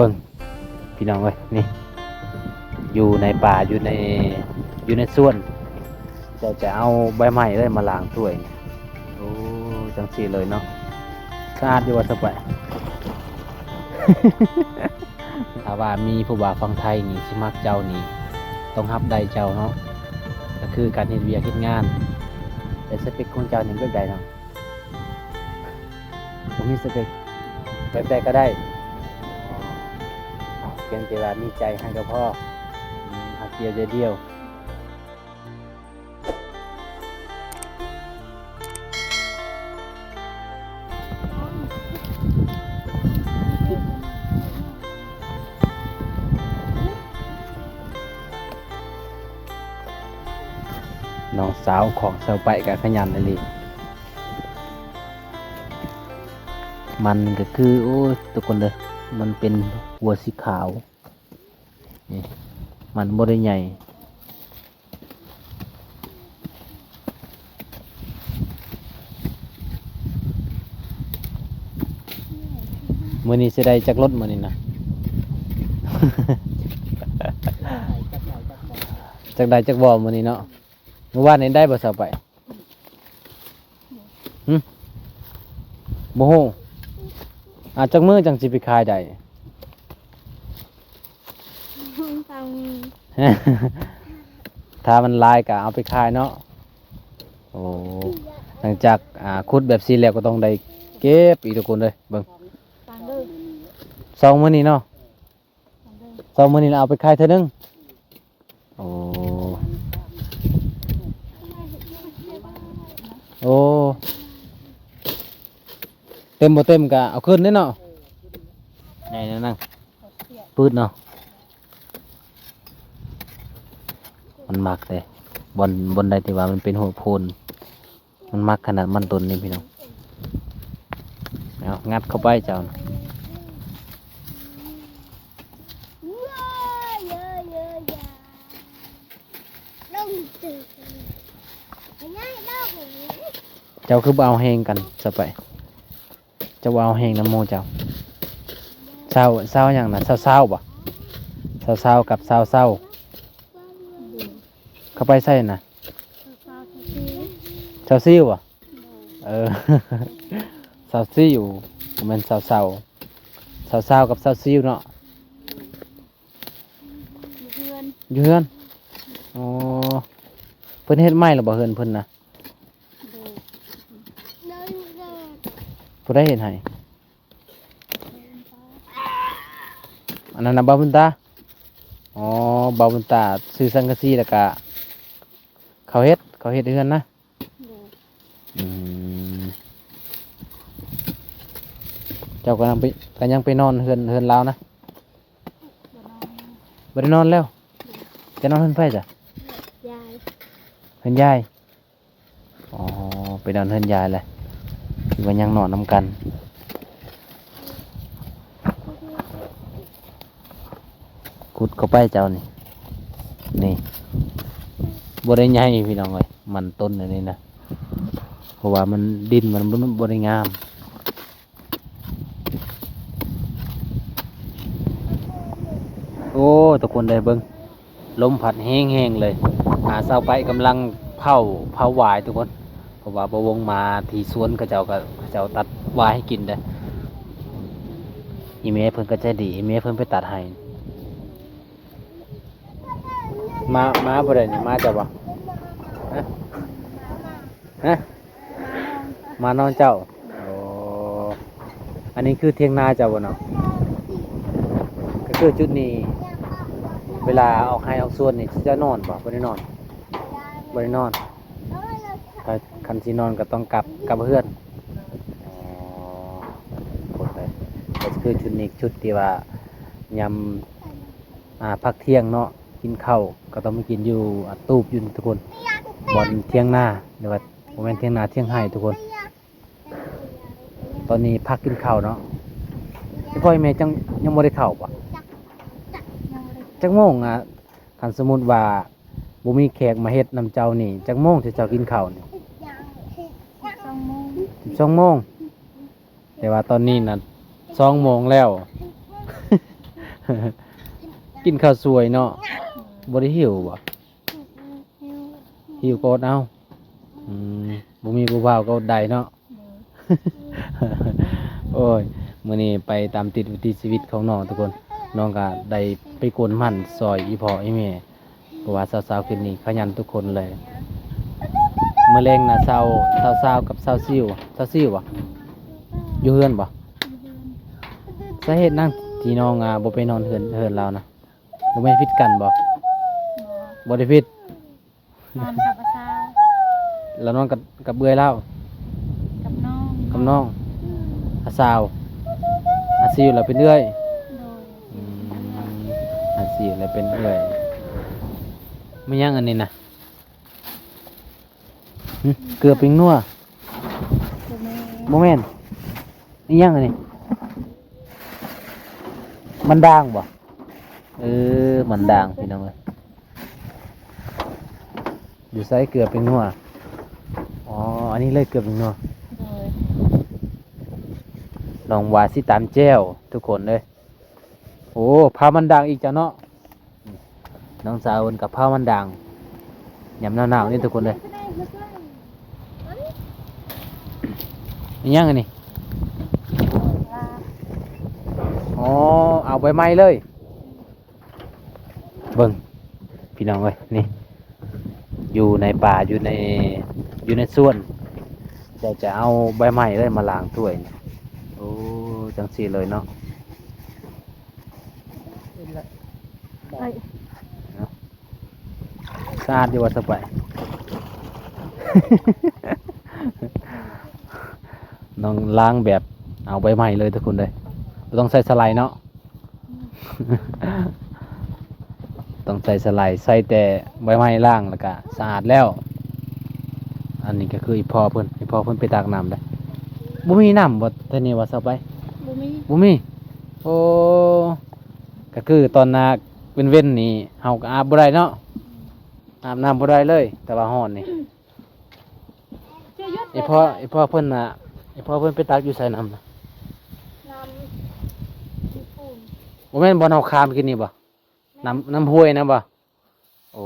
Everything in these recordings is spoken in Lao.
ເບິ່ງພີ່ນ້ອງເອີຍ ນີ້ ຢູ່ໃນປ່າ ຢູ່ໃນ ຢູ່ໃນສວນ ເຈົ້າຈະເອົາໃບໄມ້ເລີຍມາລ້າງຖ້ວຍນີ້. ໂອ້ ຈັ່ງຊີ້ເລີຍເນາະ. ສະອາດຢູ່ບໍ່ສະໄປ? ຖ້າວ່າມີຜູ້ບ່າວຝັ່ງໄທນີ້ຊິມັກເຈົ້ານີ້ ຕ້ອງຮັບໄດ້ເຈົ້າເນາະ ກໍຄືການເຮັດວຽກເຮັດງານ. ແຕ່ສະເປັກຂອງເຈົ້ານີ້ແບບໃດເນາະ? ບໍ່ມີສະເປັກ ແບບໃດກໍໄດ້ ພຽງແຕ່ວ່າມີໃຈໃຫ້ກໍພໍ ຮັກດຽວໃຈດຽວ. ນ້ອງສາວຂອງສາວໄປກໍຂະຫຍັນອີ່ຫຼີ. ມັນກໍຄື ໂອ້ຍ ທຸກຄົນເດີ ມັນເປັນຫົວສີຂາວ ນີ້ ມັນບໍ່ໄດ້ໃຫຍ່. ມື້ນີ້ຊິໄດ້ຈັກລົດມື້ນີ້ນະ? ຈັກໄດ້ຈັກບໍ່ມື້ນີ້ເນາະ? ມື້ວານນີ້ໄດ້ບໍ່ ສາວໄປ? ຫຶ? ບໍ່ຮູ້. ອາ ຈັກມື້ຈັ່ງຊິໄປຂາຍໄດ້? ສອງມື້. ຖ້າມັນຫຼາຍກໍເອົາໄປຂາຍເນາະ. ໂອ້ ຫຼັງຈາກ ອ່າ ຂຸດແບບຊີ້ແລ້ວກໍຕ້ອງໄດ້ເກັບອີກ ທຸກຄົນເອີຍ. ເບິ່ງ ສອງມື້ນີ້ເນາະ. ສອງມື້ນີ້ລະເອົາໄປຂາຍເທື່ອໜຶ່ງ. ໂອ້ ໂອ້ ເຕັມບໍ່ເຕັມກະເອົາຂຶ້ນເດ້ເນາະ. ໃຫຍ່ແນວນັ້ນ ປຶດເນາະ. ມັນມັກເດ້ ບ່ອນ ບ່ອນໃດທີ່ວ່າມັນເປັນຫົວໂພນ. ມັນມັກຂະໜາດມັນຕົ້ນນີ້ພີ່ນ້ອງ. ເອົາ ງັດເຂົ້າໄປເຈົ້ານະ. ເຈົ້າຄືບໍ່ເອົາແຮງກັນຊະໄປ? ເຈົ້າບໍ່ເອົາແຮງນຳໝູ່ເຈົ້າ. ຊາວ ຊາວຫຍັງນະ? ຊາວຊາວບໍ່? ຊາວຊາວກັບຊາວເຊົາ. ເຂົາໄປໃສນະ? ຊາວຊີວບໍ່? ເອີ ຊາວຊີວ ບໍ່ແມ່ນຊາວເຊົາ. ຊາວຊາວກັບຊາວຊີວເນາະ. ຢູ່ເຮືອນ. ຢູ່ເຮືອນ. ອໍ ເພິ່ນເຮັດໃໝ່ແລ້ວບໍ່ເຮືອນເພິ່ນນະ? ໂດຍ. ຜູ້ໃດເຮັດໃຫ້? ອັນນັ້ນນະ ບ່າວບຸນຕາ. ອໍ ບ່າວບຸນຕາຊື້ສັງກະສີ ແລ້ວກະເຂົາເຮັດ ເຂົາເຮັດເຮືອນນະ. ໂດຍ. ອືມ ເຈົ້າກຳລັງໄປ ກະຍັງໄປນອນເຮືອນ ເຮືອນລາວນະ? ບໍ່ນອນ. ບໍ່ໄດ້ນອນແລ້ວ? ໂດຍ. ຈະນອນເຮືອນໃຜຊະ? ຍາຍ. ເຮືອນຍາຍ. ອໍ ໄປນອນເຮືອນຍາຍແຫຼະ ຄືວ່າຍັງນອນນຳກັນ. ຂຸດເຂົ້າໄປເຈົ້ານີ້ ນີ້ ບໍ່ໄດ້ໃຫຍ່ພີ່ນ້ອງເອີຍ ມັນຕົ້ນອັນນີ້ນະ ເພາະວ່າມັນ ດິນມັນບໍ່ ບໍ່ໄດ້ງາມ. ໂອ້ ທຸກຄົນເດີ ເບິ່ງ ລົມພັດແຮງໆເລີຍ. ອາ ຊາວໄປກຳລັງເຜົາ ເຜົາຫວາຍທຸກຄົນ ເພາະວ່າບ່າວວົງມາທີ່ສວນເຂົາເຈົ້າ ກໍເຂົາເຈົ້າຕັດຫວາຍໃຫ້ກິນເດ້. ອີ່ແມ່ເພິ່ນກໍໃຈດີ ອີ່ແມ່ເພິ່ນໄປຕັດໃຫ້. ມາ ມາຜູ້ໃດນີ້ ມາເຈົ້າບໍ່? ຮະ? ຮະ? ມານອນເຈົ້າ. ໂອ້ ອັນນີ້ຄືຖຽງນາເຈົ້າບໍ່ເນາະ? ກໍຄືຈຸດນີ້ ເວລາອອກໄຮ່ອອກສວນນີ້ ເຈົ້ານອນບໍ່? ບໍ່ໄດ້ນອນ. ບໍ່ໄດ້ນອນ. ຄັນຊິນອນກໍຕ້ອງກັບ ກັບເຮືອນ. ອໍ ໂອເຄ ກໍຄືຊຸດນີ້ ຊຸດທີ່ວ່າຍາມ ອ່າ ພັກທ່ຽງເນາະ ກິນເຂົ້າກໍຕ້ອງໄປກິນຢູ່ ອ່າ ຕູບຢູ່ທຸກຄົນ ບ່ອນຖຽງນາ ຫຼືວ່າບໍ່ແມ່ນຖຽງນາ ຖຽງໄຮ່ທຸກຄົນ. ຕອນນີ້ພັກກິນເຂົ້າເນາະ. ອີ່ພໍ່ອີ່ແມ່ຈັ່ງຍັງບໍ່ໄດ້ເຂົ້າບໍ່? ຈັກໂມງ ອ່າ ຄັນສົມມຸດວ່າບໍ່ມີແຂກມາເຮັດນຳເຈົ້ານີ້ ຈັກໂມງທີ່ເຈົ້າກິນເຂົ້ານີ້? ສິບສອງໂມງ ສິບສອງໂມງ. ແຕ່ວ່າຕອນນີ້ນະ ສອງໂມງແລ້ວ. ກິນເຂົ້າສວຍເນາະ. ບໍ່ໄດ້ຫິວບໍ່? ຫິວກໍອົດເອົາ. ອືມ ບໍ່ມີຜູ້ບ່າວກໍອົດໄດ້ເນາະ. ໂອ້ຍ ມື້ນີ້ໄປຕາມຕິດວິຖີຊີວິດຂອງນ້ອງທຸກຄົນ. ນ້ອງກໍໄດ້ໄປກວນໝັ້ນຊ່ອຍອີ່ພໍ່ອີ່ແມ່ ເພາະວ່າຊາວໆ ຄືນນີ້ຂະຫຍັນທຸກຄົນເລີຍ. ມື້ແລງນະ ຊາວ ຊາວຊາວກັບຊາວຊິວ ຊາວຊິວບໍ່? ຢູ່ເຮືອນບໍ່? ສາເຫດຫຍັງທີ່ນ້ອງ ອ່າ ບໍ່ໄປນອນເຮືອນ ເຮືອນລາວນະ? ບໍ່ແມ່ນຜິດກັນບໍ່? ບໍ່ ບໍ່ໄດ້ຜິດ. ນອນກັບອາສາວ. ລາວນອນກັບ ກັບເອື້ອຍລາວ? ກັບນ້ອງ. ກັບນ້ອງ. ອາສາວ. ອາຊິວລະເປັນເອື້ອຍ. ໂດຍ. ອືມ ອາຊິວລະເປັນເອື້ອຍ. ແມ່ນຫຍັງອັນນີ້ນະ? ຫຶ ເກືອແປ້ງນົວ? ບໍ່ແມ່ນ. ບໍ່ແມ່ນ. ອີຫຍັງອັນນີ້? ມັນດ່າງບໍ່? ເອີ ມັນດ່າງພີ່ນ້ອງເອີຍ. ຢູ່ໃສເກືອແປ້ງນົວ? ອໍ ອັນນີ້ເລີຍເກືອແປ້ງນົວ. ໂດຍ. ນ້ອງວ່າຊິຕຳແຈ່ວທຸກຄົນເອີຍ. ໂອ້ ພາວມັນດ່າງອີກຈ້ະເນາະ. ນ້ອງສາວເພິ່ນກັບພາວມັນດ່າງ ຍາມໜາວໆນີ້ທຸກຄົນເອີຍ. ອີຫຍັງອັນນີ້? ອໍ ເອົາໃບໄມ້ເລີຍ. ເບິ່ງພີ່ນ້ອງເອີຍ ນີ້ ຢູ່ໃນປ່າ ຢູ່ໃນ ຢູ່ໃນສວນ ເຈົ້າຈະເອົາໃບໄມ້ເລີຍມາລ້າງຖ້ວຍ. ໂອ້ ຈັ່ງຊີ້ເລີຍເນາະ. ເນາະ ສະອາດຢູ່ວ່າສະໄປ. ນ້ອງລ້າງແບບເອົາໃບໄມ້ເລີຍທຸກຄົນເດີ ບໍ່ຕ້ອງໃສ່ສະໄລເນາະ. ຕ້ອງໃສ່ສະໄລ ໃສ່ແຕ່ໃບໄມ້ລ້າງ ແລ້ວກະສະອາດແລ້ວ. ອັນນີ້ກໍຄືອີ່ພໍ່ເພິ່ນ ອີ່ພໍ່ເພິ່ນໄປຕັກນ້ຳເດ້. ບໍ່ມີນ້ຳບໍ່ແຖວນີ້ວ່າຊາວໄປ? ບໍ່ມີ ບໍ່ມີ. ໂອ້ ກໍຄືຕອນນາເວັນໆນີ້ ເຮົາກໍອາບບໍ່ໄດ້ເນາະ. ອືມ ອາບນ້ຳບໍ່ໄດ້ເລີຍ ແຕ່ວ່າຮ້ອນນີ້. ອີ່ພໍ່ ອີ່ພໍ່ເພິ່ນນະ ອີ່ພໍ່ເພິ່ນໄປຕັກຢູ່ໃສນ້ຳນະ? ນ້ຳທີ່ປູນ ບໍ່ແມ່ນບ່ອນເຮົາຂ້າມກິນນີ້ບໍ່? ນ້ຳ ນ້ຳຫ້ວຍນະບໍ່? ໂອ້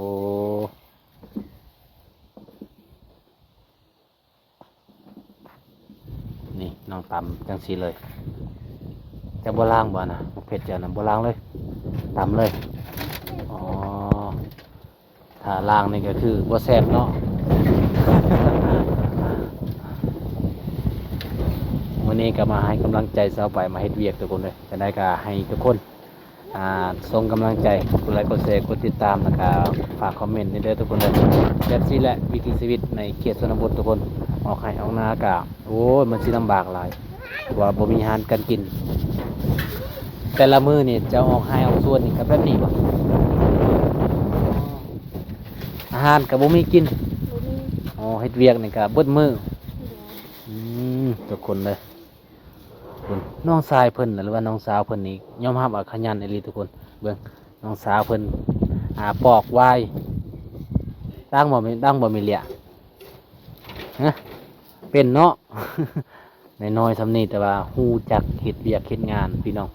ນີ້ນ້ອງຕຳຈັ່ງຊີ້ເລີຍ. ເຈົ້າບໍ່ລ້າງບໍ່ນະ? ໝາກເຜັດເຈົ້ານະບໍ່ລ້າງເລີຍ ຕຳເລີຍ. ອໍ ຖ້າລ້າງນີ້ກໍຄືບໍ່ແຊບເນາະ. ມື້ນີ້ກໍມາໃຫ້ກຳລັງໃຈຊາວໄປ ມາເຮັດວຽກທຸກຄົນເອີຍ. ຈັ່ງໃດກໍໃຫ້ທຸກຄົນ ອ່າ ສົ່ງກຳລັງໃຈ ກົດໄລ ກົດແຊ ກົດຕິດຕາມ ແລ້ວກໍຝາກຄອມເມັນແດ່ເດີທຸກຄົນເດີ. ແບບຊີ້ແຫຼະ ວິຖີຊີວິດໃນເຂດຊົນນະບົດທຸກຄົນ. ອອກໄຮ່ອອກນາກໍ ໂອ້ຍ ມັນຊິລຳບາກຫຼາຍ ເພາະວ່າບໍ່ມີອາຫານການກິນ. ແຕ່ລະມື້ນີ້ເຈົ້າອອກໄຮ່ອອກສວນນີ້ກໍແບບນີ້ບໍ່? ອາຫານກໍບໍ່ມີກິນ? ບໍ່ມີ. ອໍ ເຮັດວຽກນີ້ກໍເບິດມື້. ໂດຍ. ອືມ ທຸກຄົນເດີ ເບິ່ງ ນ້ອງຊາຍເພິ່ນ ຫຼືວ່ານ້ອງສາວເພິ່ນນີ້ ຍອມຮັບວ່າຂະຫຍັນອີ່ຫຼີທຸກຄົນ. ເບິ່ງ ນ້ອງສາວເພິ່ນ ອ່າ ປອກຫວາຍ ດັງບໍ່ ດັງບໍ່ແມ່ເລຍ? ຮະ ເປັນເນາະ. ນ້ອຍໆສ່ຳນີ້ ແຕ່ວ່າຮູ້ຈັກເຮັດວຽກເຮັດງານພີ່ນ້ອງ.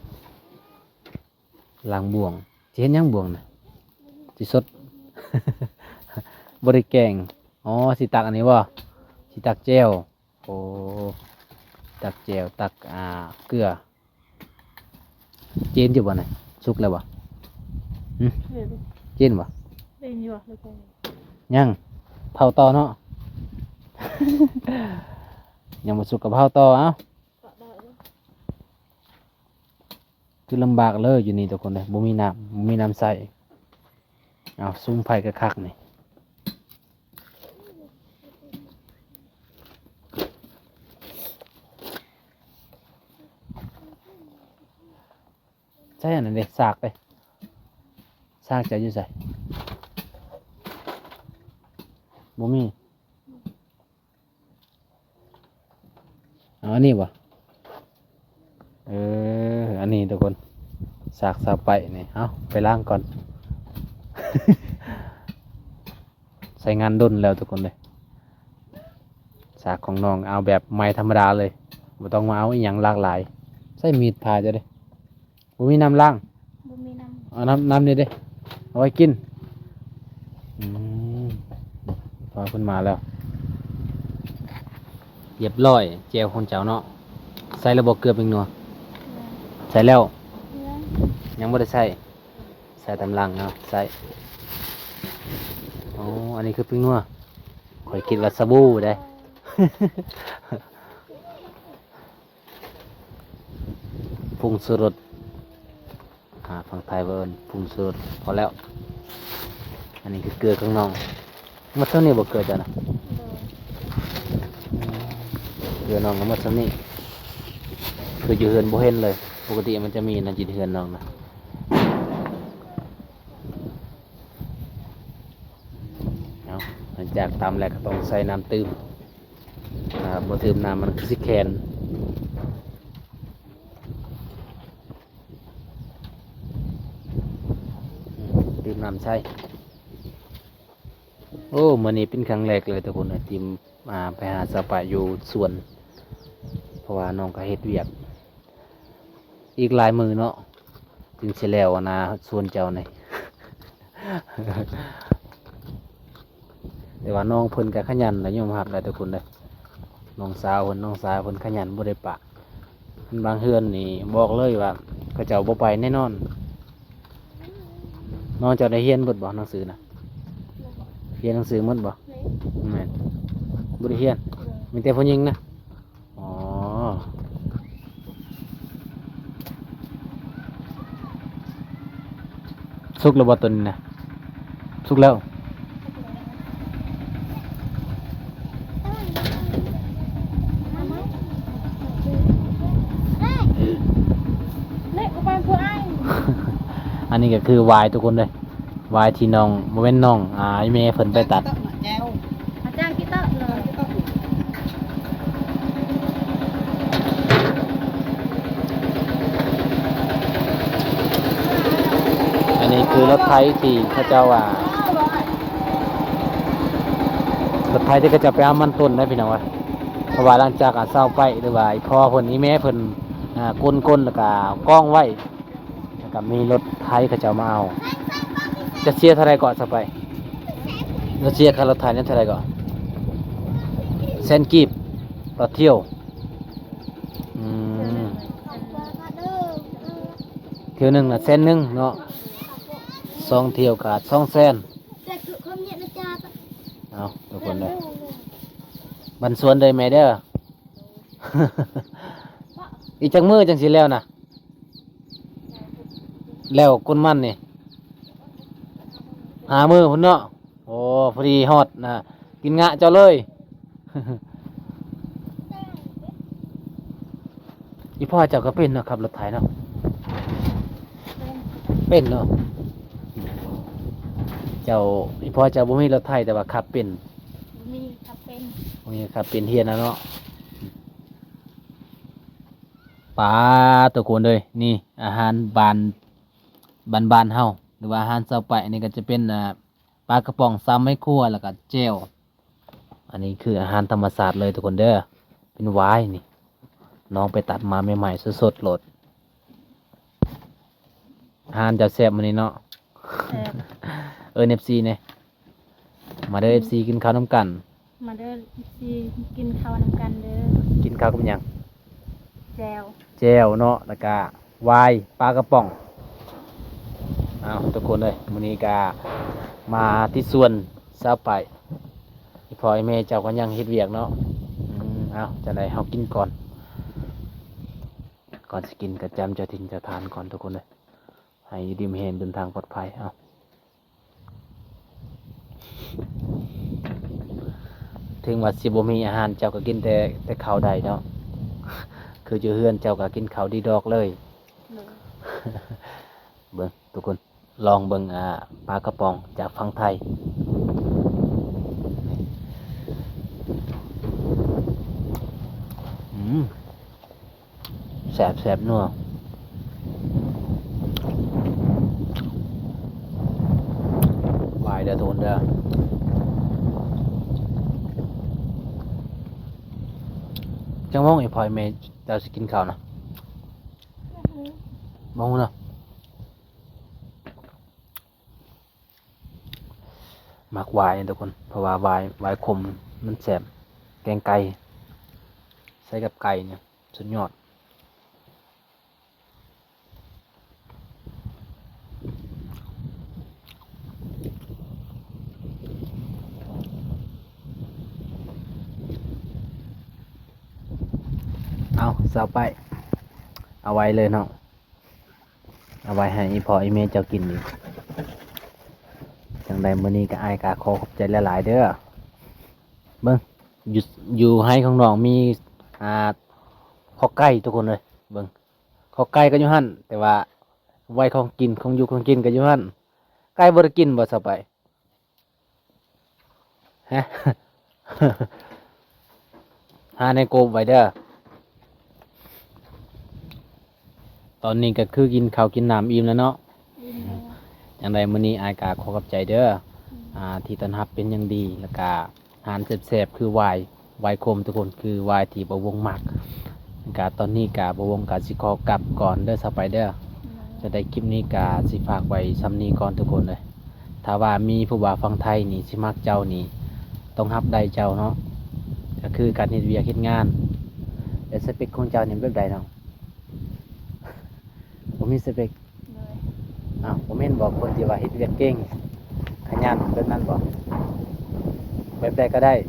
ລ້າງບ່ວງ ຊິເຮັດຫຍັງບ່ວງນະ? ຊິສົດ ບໍ່ໄດ້ແກງ. ອໍ ຊິຕັກອັນນີ້ບໍ່? ຊິຕັກແຈ່ວ. ໂອ້ ຕັກແຈ່ວ ຕັກ ອ່າ ເກືອ. ຈີນຢູ່ບໍ່ນະ? ສຸກແລ້ວບໍ່? ຫຶ? ເອີ ຈີນບໍ່? ເປັນຢູ່ບໍ່? ຍັງ ເຜົາຕໍ່ເນາະ. ຍັງບໍ່ສຸກກໍເຜົາຕໍ່. ເອົາ ຄືລຳບາກເລີຍຢູ່ນີ້ທຸກຄົນເດີ ບໍ່ມີນ້ຳ ບໍ່ມີນ້ຳໃຊ້. ເອົາ ສຸມໄຟຄັກໆນີ້. ໃຊ້ອັນນັ້ນເດ້ ສາກເດ້ ສາກເຈົ້າຢູ່ໃສ? ບໍ່ມີ. ເອົາອັນນີ້ບໍ່? ເອີ ອັນນີ້ທຸກຄົນ ສາກຊາວໄປນີ້. ເອົາ ໄປລ້າງກ່ອນ. ໃຊ້ງານດົນແລ້ວທຸກຄົນເອີຍ. ສາກຂອງນ້ອງເອົາແບບໄມ້ທຳມະດາເລີຍ ບໍ່ຕ້ອງມາເອົາອີ່ຫຍັງຫຼາກຫຼາຍ. ໃຊ້ມີດຜ່າເຈົ້າເດ້. ບໍ່ມີນ້ຳລ້າງ? ບໍ່ມີ. ເອົານ້ຳ ນ້ຳນີ້ເດ້ ເອົາໄວ້ກິນ. ອືມ ພໍເພິ່ນມາແລ້ວ ຮຽບຮ້ອຍ ແຈ່ວຂອງເຈົ້າເນາະ. ໃສ່ແລ້ວບໍ່ເກືອ ແປ້ງນົວ? ໃສ່ແລ້ວ ຍັງບໍ່ໄດ້ໃສ່. ໃສ່ຕາມຫຼັງເນາະ ໃສ່. ອໍ ອັນນີ້ຄືແປ້ງນົວ ຂ້ອຍຄິດວ່າສະບູເດ້. ຜົງຊູລົດ ອ່າ ຝັ່ງໄທເອີ້ນຜົງຊູລົດ. ພໍແລ້ວ ອັນນີ້ຄືເກືອຂອງນ້ອງ. ໝົດສ່ຳນີ້ບໍ່ເກືອເຈົ້ານະ? ເກືອນ້ອງກໍໝົດສ່ຳນີ້. ຄືຢູ່ເຮືອນບໍ່ເຫັນເລີຍ. ປົກກະຕິມັນຈະມີນະ ຢູ່ເຮືອນນ້ອງນະ. ເອົາ ຫຼັງຈາກຕຳແລ້ວກໍຕ້ອງໃສ່ນ້ຳຕື່ມ. ຖ້າບໍ່ຕື່ມນ້ຳມັນຄືຊິແຂນ. ຕື່ມນ້ຳໃສ່. ໂອ້ ມື້ນີ້ເປັນຄັ້ງແລກເລີຍທຸກຄົນເອີຍ ທີ່ ອ່າ ໄປຫາສາວປາຍຢູ່ສວນ ເພາະວ່ານ້ອງກໍເຮັດວຽກອີກຫຼາຍມື້ເນາະ ຈຶ່ງຊິແລ້ວນາສວນເຈົ້ານີ້. ແຕ່ວ່ານ້ອງເພິ່ນກໍຂະຫຍັນ ແລະ ຍອມຮັບແຫຼະທຸກຄົນເດີ. ນ້ອງສາວເພິ່ນ ນ້ອງຊາຍເພິ່ນຂະຫຍັນບໍ່ໄດ້ປະ. ບາງເຮືອນນີ້ບອກເລີຍວ່າເຂົາເຈົ້າບໍ່ໄປແນ່ນອນ. ນ້ອງເຈົ້າໄດ້ຮຽນເບິດບໍ່ ໜັງສືນະ? ຮຽນໜັງສືໝົດບໍ່? ແມ່ນ ບໍ່ໄດ້ຮຽນ. ມີແຕ່ຜູ້ຍິງນະ? ອໍ ສຸກແລ້ວບໍ່ຕົວນີ້ນະ? ສຸກແລ້ວ. ອັນນີ້ກໍຄືຫວາຍທຸກຄົນເດີ. ຫວາຍທີ່ນ້ອງ ບໍ່ແມ່ນນ້ອງ ອ່າ ອີ່ແມ່ເພິ່ນໄປຕັດ. ອາຈານກິເຕີເລີຍ. ອັນນີ້ຄືລົດໄຖທີ່ເຂົາເຈົ້າວ່າ ລົດໄຖທີ່ເຂົາເຈົ້າໄປເອົາມັນຕົ້ນໄດ້ພີ່ນ້ອງເອີຍ. ເພາະວ່າຫຼັງຈາກ ອ່າ ເຊົາໄປ ຫຼືວ່າອີ່ພໍ່ເພິ່ນ ອີ່ແມ່ເພິ່ນ ອ່າ ກົນໆ ແລ້ວກະກອງໄວ້ ແລ້ວກໍມີລົດໄຖເຂົາເຈົ້າມາເອົາ. ຈະເສຍເທົ່າໃດເກາະ ສາວປາຍ? ລາວເສຍຄ່າລົດໄຖນັ້ນເທົ່າໃດເກາະ? ແສນກີບຕໍ່ຖ້ຽວ. ອືມ ຖ້ຽວໜຶ່ງນະແສນໜຶ່ງເນາະ ສອງຖ້ຽວກໍສອງແສນ. ເອົາ ທຸກຄົນເດີ ບັນຊວນເດີແມ່ເດີ. ອີກຈັກມື້ຈັ່ງຊິແລ້ວນະ? ແລ້ວກົນມັນນີ້ ຫ້າມື້ພຸ້ນເນາະ. ໂອ້ ພໍດີຮອດນະ ກິນງະເຈົ້າເລີຍ. ອີ່ພໍ່ເຈົ້າກໍເປັນເນາະ ຂັບລົດໄຖເນາະ? ເປັນເນາະ. ເຈົ້າ ອີ່ພໍ່ເຈົ້າບໍ່ມີລົດໄຖ ແຕ່ວ່າຂັບເປັນ. ບໍ່ມີ ຂັບເປັນ. ບໍ່ມີ ຂັບເປັນ ຮຽນແລ້ວເນາະ. ປາ ທຸກຄົນເອີຍ ນີ້ອາຫານບ້ານ ບ້ານໆເຮົາ ຫຼືວ່າອາຫານຊາວປາຍ. ອັນນີ້ກໍຈະເປັນ ອ່າ ປາກະປ໋ອງ ສາມໄມ້ຄົວ ແລ້ວກໍແຈ່ວ. ອັນນີ້ຄືອາຫານທຳມະຊາດເລີຍທຸກຄົນເດີ ເປັນຫວາຍນີ້. ນ້ອງໄປຕັດມາໃໝ່ໆ ສົດໆໂລດ. ອາຫານເຈົ້າແຊບມື້ນີ້ເນາະ. ແຊບ. ເອີ້ນເອັຟຊີແດ່. ມາເດີ ເອັຟຊີ ກິນເຂົ້ານຳກັນ. ມາເດີ ເອັຟຊີ ກິນເຂົ້ານຳກັນເດີ. ກິນເຂົ້າກັບຫຍັງ? ແຈ່ວ. ແຈ່ວເນາະ ແລ້ວກະຫວາຍ ປາກະປ໋ອງ. ເອົາ ທຸກຄົນເອີຍ ມື້ນີ້ກະມາທີ່ສວນຊາວປາຍ. ອີ່ພໍ່ອີ່ແມ່ເຈົ້າກໍຍັງເຮັດວຽກເນາະ. ອືມ ເອົາ ຈັ່ງໃດເຮົາກິນກ່ອນ. ກ່ອນຊິກິນກໍຈຳເຈົ້າຖິ່ນເຈົ້າຖານກ່ອນທຸກຄົນເອີຍ. ໃຫ້ຢູ່ດີມີແຮງເດີນທາງປອດໄພ. ເອົາ ເຖິງວ່າຊິບໍ່ມີອາຫານ ເຈົ້າກໍກິນແຕ່ ແຕ່ເຂົ້າໄດ້ເນາະ. ຄືຢູ່ເຮືອນເຈົ້າກໍກິນເຂົ້າດີດອກເລີຍ. ໂດຍ. ເບິ່ງທຸກຄົນ ລອງເບິ່ງ ອ່າ ປາກະປ໋ອງຈາກຝັ່ງໄທ. ອືມ. ແຊບໆ ນົວ ຫວາຍເດີທຸກຄົນເດີ. ຈັກໂມງອີ່ພໍ່ອີ່ແມ່ເຈົ້າຊິກິນເຂົ້ານະ? ບໍ່ຮູ້ເນາະ. ມັກຫວາຍທຸກຄົນ ເພາະວ່າຫວາຍ ຫວາຍຂົມມັນແຊບ ແກງໄກ່ໃສ່ກັບໄກ່ນີ້ສຸດຍອດ. ເອົາ ສາວໄປ ເອົາໄວ້ເລີຍເນາະ ເອົາໄວ້ໃຫ້ອີ່ພໍ່ອີ່ແມ່ເຈົ້າກິນອີກ. ຈັ່ງໃດມື້ນີ້ກໍ ອ້າຍກໍຂໍຂອບໃຈຫຼາຍໆເດີ້. ເບິ່ງ ຢູ່ ຢູ່ໄຮ່ຂອງນ້ອງມີ ອ່າ ຄອກໄກ່ທຸກຄົນເອີຍ ເບິ່ງ ຄອກໄກ່ກໍຢູ່ຫັ້ນ ແຕ່ວ່າໄວ້ຂອງກິນ ຂອງຢູ່ຂອງກິນກໍຢູ່ຫັ້ນ. ໄກ່ບໍ່ໄດ້ກິນບໍ່ ສາວໄປ? ຮະ ຫາແນວກົບໄວ້ເດີ້. ຕອນນີ້ກໍຄືກິນເຂົ້າກິນນ້ຳອີ່ມແລ້ວເນາະ. ອີ່ມແລ້ວ. ຈັ່ງໃດມື້ນີ້ອ້າຍກໍຂໍຂອບໃຈເດີ້ ອືມ ອ່າ ທີ່ຕ້ອນຮັບເປັນຢ່າງດີ ແລ້ວກໍອາຫານແຊບໆ ຄືຫວາຍ ຫວາຍຂົມທຸກຄົນ ຄືຫວາຍທີ່ບ່າວວົງມັກ. ກະຕອນນີ້ກະບ່າວວົງກະຊິຂໍກັບກ່ອນເດີ້ ສາວໄປເດີ້. ອືມ ຈັ່ງໃດຄລິບນີ້ກະຊິຝາກໄວ້ຊ່ຳນີ້ກ່ອນທຸກຄົນເອີຍ. ຖ້າວ່າມີຜູ້ບ່າວຝັ່ງໄທນີ້ຊິມັກເຈົ້ານີ້ ຕ້ອງຮັບໄດ້ເຈົ້າເນາະ ກໍຄືການເຮັດວຽກເຮັດງານ. ແລ້ວສະເປັກຂອງເຈົ້ານີ້ແບບໃດນ້ອງ? ບໍ່ມີສະເປັກ. ໂດຍ. ອ້າວ ບໍ່ແມ່ນບໍ ຄົນທີ່ວ່າເຮັດວຽກເກັ່ງ ຂະຫຍັນ ແບບນັ້ນບໍ? ແບບໃດກໍໄດ້. ໂດຍ.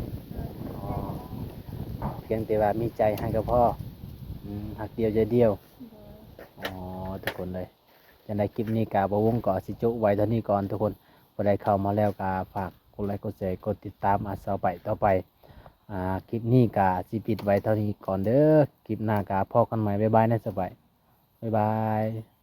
ອໍ ພຽງແຕ່ວ່າມີໃຈໃຫ້ກໍພໍ. ອືມ ຮັກດຽວໃຈດຽວ. ໂດຍ. ອໍ ທຸກຄົນເອີຍ ຈັ່ງໃດຄລິບນີ້ກະບ່າວວົງກໍຊິຈົບໄວ້ເທົ່ານີ້ກ່ອນທຸກຄົນ. ຜູ້ໃດເຂົ້າມາແລ້ວກະຝາກກົດໄລ ກົດແຊ ກົດຕິດຕາມອາສາວໄປຕໍ່ໄປ. ອ່າ ຄລິບນີ້ກະຊິປິດໄວ້ເທົ່ານີ້ກ່ອນເດີ້. ຄລິບໜ້າກະພໍ້ກັນໃໝ່. ບາຍບາຍນະສາວໄປ. ບາຍບາຍ.